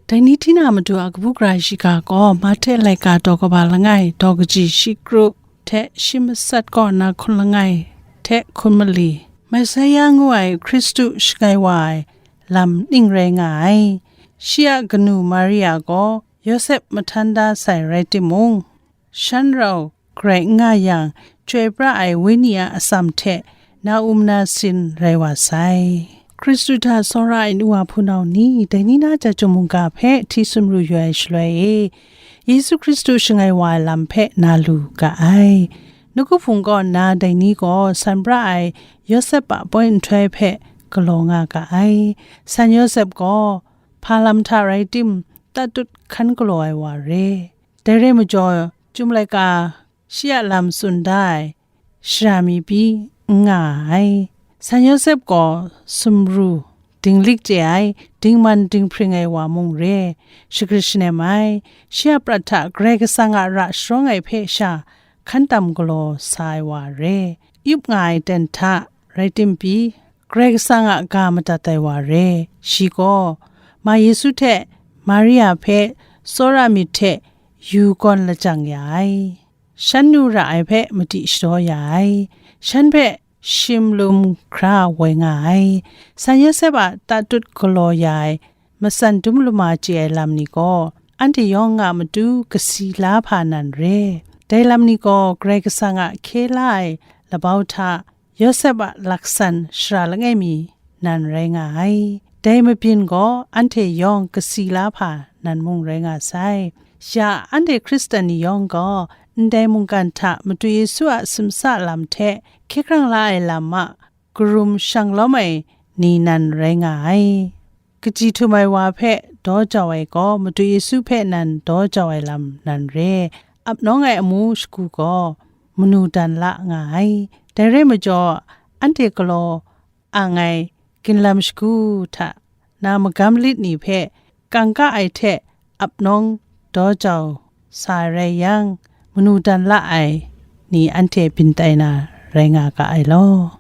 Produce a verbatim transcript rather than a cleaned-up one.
Dai ni hti na matu a kabu gara shiga gaw, Mahte laika daw kaba langai, daw kaji shi kru hte shi matsat kaw na hkun langai hte hkun mali, Messiah ngu ai Hkristu shangai wa ai lam ning rai nga ai. Shi a kanu Maria gaw Yawsep mahtan da sai rai timung, shan rau grai n nga yang, Chyoi pra ai Wenyi a atsam hte na um na sin rai wa sai. Hkristu hta tsawra ai nu wa hpunau ni, dai ni na chyawm mungga hpe hti sumru yu ai shaloi e, Yesu Hkristu shangai wa ai lam hpe na lu ga ai. Nawku Hpung kaw nna dai ni gaw san pra ai Yawsep a poi nhtoi hpe galaw nga ga ai. San Yawsep gaw hpa lam hta rai tim, tatut hkan galaw ai wa re. Dai rai majaw, chyum laika shi a lam tsun da ai shara mi pyi n nga ai. San Yawsep gaw sumru, dinglik chye ai, dingman dinghpring ai wa mung re, shagrit shanem ai, shi a prat hta Karai Kasang a ra sharawng ai hpe sha hkan tam galaw sa ai wa re, yup nga ai ten hta rai tim pyi, Karai Kasang a ga madat ai wa re, shi gaw ma Yesu hte Maria hpe tsawra myit hte yu gawn lajang ya ai. Shan nu ra ai hpe madi shadaw ya ai, shan hpe shim lum hkra woi nga ai, San Yawsep a tatut galaw ya ai matsan dum lama chye ai lam ni gaw, anhte yawng a matu kasi la hpa nan re. Dai lam ni gaw Karai Kasang a hkye la ai labau hta Yawsep a laksan shara langai mi nan rai nga ai. Dai mabyin gaw anhte yawng kasi la hpa nan mung rai nga sai. Ya, anhte Hkristan ni yawng gaw ndai mungkan hta Madu Yesu a simsa lam hte hkye hkrang la ai lam a karum shang lawm ai ni nan rai nga ai. Kaji htum ai wa hpe daw jau ai gaw, Madu Yesu hpe nan daw jau ai lam nan re, ap nawng ai amu shagu gaw manu dan la nga ai. Dai rai majaw, anhte galaw ang ai ginlam shagu hta na magam lit ni hpe kangka ai hte ap nawng daw jau sa ai rai yang, manu dan la ai ni anhte byin tai na rai nga ga ai law.